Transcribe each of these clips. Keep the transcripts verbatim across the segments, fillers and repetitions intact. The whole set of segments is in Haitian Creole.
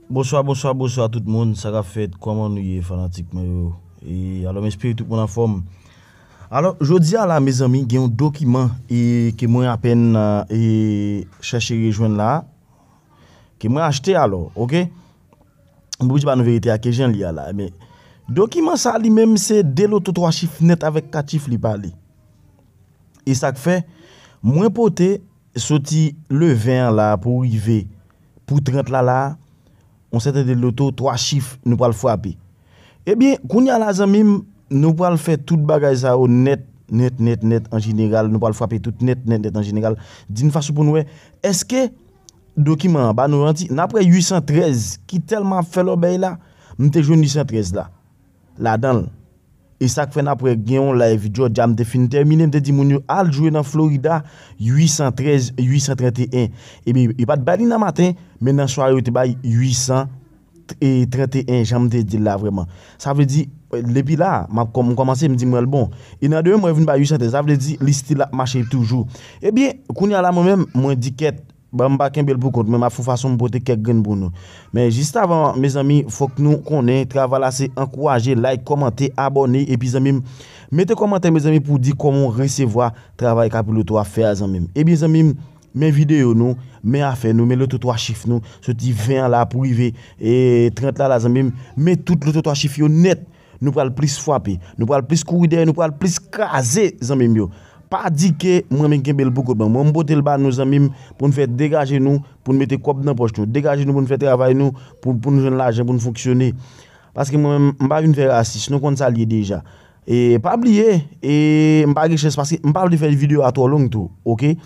Bonswa, bonswa, bonswa tout moun. Sa k ap fèt? Kòman nou ye, fanatik mwen yo? E alò, m espere tout moun anfòm. Alò, jodi a la, mezanmi, gen yon dokiman e ke mwen apèn e chèche rejwenn la, ke mwen achte alò, oke? M oblije ba nou verite a ke jan li a la. Men, dokiman sa li menm se de loto twa chif nèt avèk kat chif li pale. E sa k fè, mwen pote soti le ven an la pou rive pou trant la la, yon sèten de loto twa chif nou pral frape. Ebyen, kounye a la, zanmi m, nou pral fè tout bagay sa yo nèt, nèt, nèt, nèt an jeneral. Nou pral frape tout nèt, nèt, nèt an jeneral. Di n fason pou n wè, èske dokiman an ba nou manti? N ap wè uit san trèz ki tèlman ap fè lòbèy la, m te jwenn uit san trèz la, ladan l. E sa k fè n ap wè gen yon live jodi a, m te fin tèmine, m te di moun yo al jwe nan Florida, uit san trèz, uit san trant e en. Ebyen, yo pa t bay li nan maten, men nan sware yo te bay uit san trant e en, jan m te di l la vrèman. Sa vle di, depi la, m ap kòm-, m kòmanse, m di mwen l bon. E nan demen, mwen vin bay uit san trèz, sa vle di li still ap mache toujou. Ebyen, kounye a la, mwen menm, mwen di kèt, ban m pa kenbe l pou kont mwen, m ap fè yon fason m pote kèk grenn pou nou. Men jis avan, mezanmi, fòk nou konnen, travay la se ankouraje, like, kòmante, abòne, epi zanmi m, mete kòmantè, mezanmi, pou di kòman w resevwa travay Kapiloto ap fè a, zanmi m. Ebyen, zanmi m, men videyo nou, men afè nou, men loto twa chif nou, soti ven an la pou rive e trant la la, zanmi m, men tout loto twa chif yo nèt. Nou pral plis frape, nou pral plis kouri dèyè, nou pral plis kraze, zanmi m yo. Pa di ke mwen menm kenbe l pou kont mwen. Mwen, m pote l ba nou, zanmi m, pou n fè degaje nou, pou n mete kòb nan pòch nou. Degaje nou pou n fè travay nou, pou, pou n jwenn lajan, pou n fonksyone. Paske mwen menm, m pa vin fè rasis, nou konn sa l ye deja. E pa bliye, e m pa gen chans paske m pa vle fè videyo a twò long tou, oke?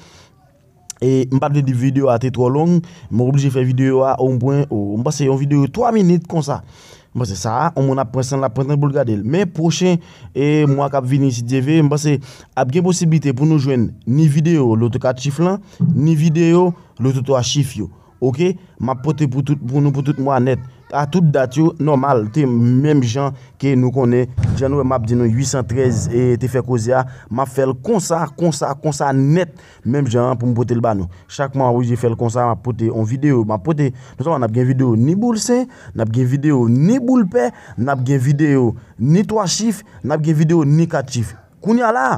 E m pa t vle di videyo a te twò long, m oblije fè videyo a o mwen, o, m panse yon videyo twa minit konsa. M panse sa a, yon moun ap pran san l, ap pran tan pou l gade l. Men pwochen e mwa k ap vini, si Dye vle, m panse ap gen posiblite pou nou jwenn ni videyo loto kat chif lan, ni videyo loto twa chif yo. Oke? M ap pote pou tout, pou nou pou tout mwa nèt. A tout dat yo, nòmal, te menm jan ke nou konnen, jan nou wè m ap di nou uit san trèz e te fè koze a, m ap fè l konsa, konsa, konsa nèt, menm jan an pou m pote l ba nou. Chak mwa, m oblije fè l konsa, m ap pote yon videyo, m ap pote, non sèlman n ap gen videyo ni boul sen, n ap gen videyo ni boul pè, n ap gen videyo ni twa chif, n ap gen videyo ni kat chif. Kounye a la,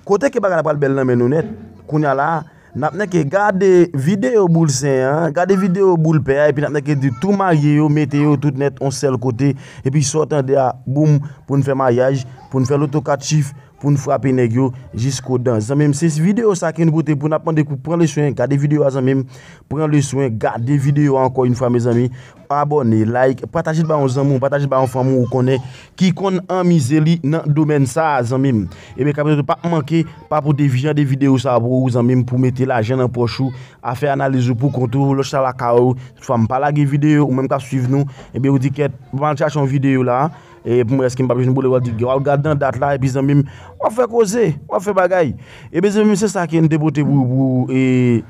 kote ke bagay la pral bèl nan men nou nèt, kounye a la, n ap nèke gade videyo boul sen an, gade videyo boul pè a, epi n ap nèke di tou marye yo, mete yo tout nèt yon sèl kote, epi sa w tande a, boum, pou n fè maryaj, pou n fè loto kat chif, pou n frape nèg yo jiskodan. Zanmi m, se videyo sa ke nou pote pou n ap mande pou pran leswen, gade videyo a, zanmi m, pran leswen, gade videyo a ankò yon fwa, mezanmi. Abòne, like, pataje l ba yon zanmi w, pataje l ba yon fanmi w ou konnen ki konn anmize li nan domèn sa a, zanmi m. Ebyen, Kapiloto p ap manke pa pote jan de videyo sa a pou ou, zanmi m, pou mete lajan nan pòch ou, a fè analiz ou pou kont ou, lòt sa lakay ou, toutfwa m pa lage videyo, ou menm k ap swiv nou, ebyen, ou di kèt, m al chache yon videyo la, e pou m wè èske m p ap jwenn boule, w al di, w al gad nan dat la, epi zanmi m, w ap fè koze, w ap fè bagay. Ebyen, zanmi m, se sa ke n te pote pou, pou, e,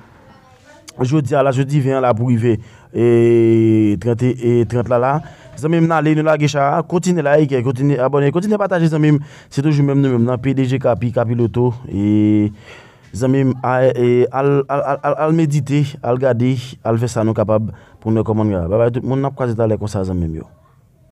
jodi a la, jodi ven an la pou rive e trant e trant la la. Zanmi m, n ale, nou lage cha a, kontinye like, kontinye abòne, kontinye pataje, zanmi m. Se toujou menm nou menm nan, P D G Kapi, Kapiloto. E zanmi m, a- e al, al, al, al, al medite, al gade, al fè sa nou kapab pou nou kòmann. Babay tout moun, n ap kwaze talè konsa, zanmi m yo.